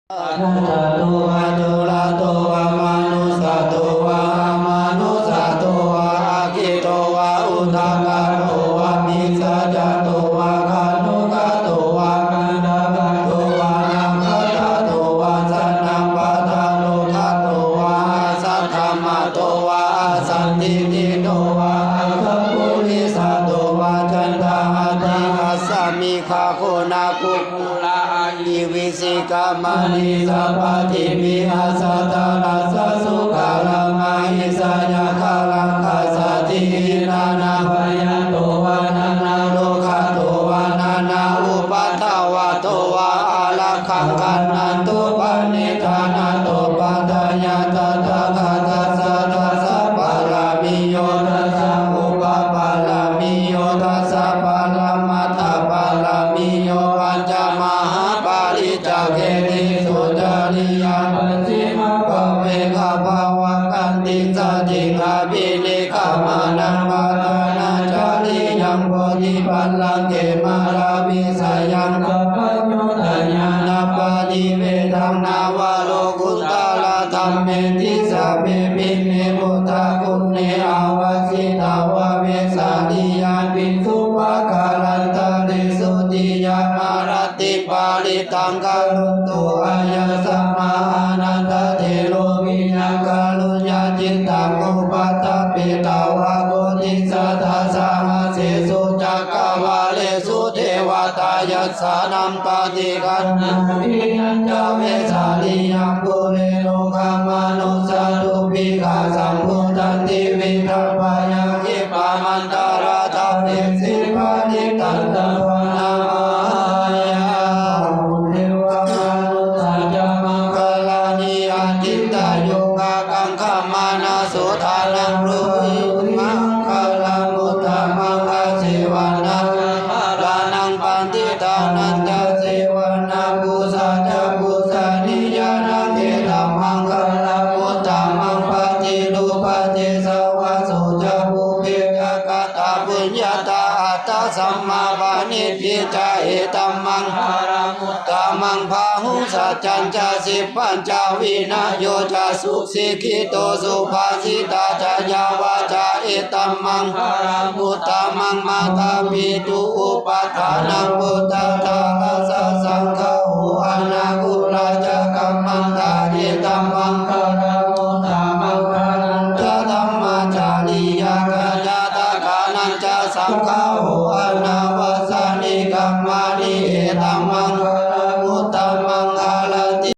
ໂຕວາ ຈຸລະໂຕວາ ມະນຸສສະໂຕວາ ອະມະນຸສສະໂຕວາ ອາກິໂຕວາ ອຸທະກະໂຕວາ ພິສາຈະໂຕວາ ຄະນຸກະໂຕວາ ກັນທະກະໂຕວາ ນາຄະຕະໂຕວາ ຊະນະປະທາໂລກະໂຕວາ ອາສະທຳມະໂຕວາ ອາສັນທິຕິໂຕວາ ອັກຂະປຸລິສະໂຕວາ ຈັນທະຫັດຖະ ອາສະມິຂະ ໂຄນະຄຸ ລະອະຫິ ວິສິກະ ມະນີ ສະ ປະທິພີ ອາສະທະ ລະສະ ສຸຂະ ລະ ມະຫິ ສະ ຍະ ຄະ ລະ ຄະ ສະ ທີ ນານາ ພະຍາ ໂຕ ວະນະ ນະ ໂຣ ຄະ ໂຕ ວະນະ ນະ ອຸປະ ທະ ວະ ໂຕ ວະ ອາ ລະ ຄັງ ຄະ ນະ ໂຕ ປະ ນິ ທາ ນະ ໂຕ ປະ ທະ ຍາ ຕະ ຖາ ຄະ ຕະ ສະ ຕະ ສະ ປະ ລະ ມີ ໂຍ ຕະ ສະ ອຸປະ ປະ ລະ ມີ ໂຍ ຕະ ສະ ປະ ລະ ມັດ ຖະ ປະ ລະ ມີ ໂຍ ປັນ ຈະ ມະຫາ ປະ ລິ ຈ ເກ ຕິ ສຸ ຈະ ລິ ຍາ ປັດ ຊິ ມະ ພະ ເວ ຂະ ພະ ວະ ຂັນ ຕິ ສະ ຕິ ອະ ພິ ເນ ຂະ ມະ ນັງ ປະ ທາ ນະ ຈະ ລິ ຍັງ ໂພ ທິ ພັນ ລັງ ເຂ ມະ ລະ ວິ ສະ ຍັງ ສັບ ພະ ໂຍ ຕະ ຍາ ນະ ປະ ຕິ ເວ ທັງ ນາ ວະ ໂລ ກຸນ ຕະ ລະ ທຳ ເມ ຕິ ສະ ເພ ພິ ເມ ພຸດທະ ກຸນ ເນ ອາ ວະ ສິ ຕາ ວະ ເວ ສາ ລິ ຍາ ປິ ສຸ ພະ ຄາ ລັນ ຕະ ເລ ໂສ ຕິ ຍາ ມາ ຣະ ຕິ ປາ ລິ ຕັງ ກະ ໂຣ ໂຕ ອາ ຍະ ສະ ມະ ອາ ນັນ ທະ ເຖ ໂລ ວິ ຍາ ກະ ລຸ ຍາ ຈິດ ຕັງ ອຸ ປະ ຖະ ປິ ຕາ ວະ ໂພ ທິ ສະ ຕາ ສະ ຫະ ເສ ສຸ ຈັກ ກະ ວາ ເລ ສຸ ເທ ວະ ຕາ ຍັດ ສາ ນັງ ປະ ຕິ ຄັນ ນາ ມິ ຍັນ ຈະ ເວ ສາ ລິ ຍັງ ປຸ ເຣ ໂລ ຄະ ມະ ນຸ ສະ ຕຸ ພິ ກະ ສັມ ໂພ ທັນ ຕິ ວິ ທັງ ພະ ຍາ ຄີ ປະ ມັນ ຕະ ຣະ ຕະ ເພ ສີ ພະ ນິ ຕັນ ຕະ ພະ ນາ ມະ ຫາ ຍາ ເທ ວະ ມະ ນຸ ສະ ຈະ ມັງ ຄະ ລາ ນິ ອະ ຈິນ ຕະ ໂຍ ກະ ກັງ ຂະ ມະ ນະ ໂສ ທາ ນັງ ໂລ ຫິ ມັງ ຄະ ລະ ມຸດ ຕະ ມັງ ອາ ເສ ວະ ນາ ມະ ຣາ ນັງ ປັນ ທິ ຕາ ນັນ ຈະ ເສ ວະ ນາ ປູ ຊາ ຈະ ປູ ຊາ ນິ ຍາ ນັງ ເອ ຕະ ມັງ ຄະ ລະ ມຸດ ຕະ ມັງ ປະ ຕິ ຮູ ປະ ເຈ ສະ ວະ ໂສ ຈະ ປູ ເພ ຈະ ກະ ຕະ ປຸນ ຍະ ຕະ ອັດ ຕະ ສຳ ມາ ປະ ນິດ ທິ ຈະ ເອ ຕະ ມັງ ຄະ ລະ ມຸດ ຕະ ມັງ ພາ ຫຸ ສັດ ຈັນ ຈະ ສິບ ປັນ ຈະ ວິ ນະ ໂຍ ຈະ ສຸ ສິກ ຂິ ໂຕ ສຸ ພາ ສິ ຕາ ຈະ ຍາ ວາ ຈາ ເອ ຕະ ມັງ ຄະ ລະ ມຸດ ຕະ ມັງ ມາ ຕາ ປິ ຕຸ ອຸ ປະ ທາ ນັງ ພຸດ ທະ ທາ ຣະ ສະ ສັງ ຄະ ໂຫ ອະ ນາ ຄຸ ຣະ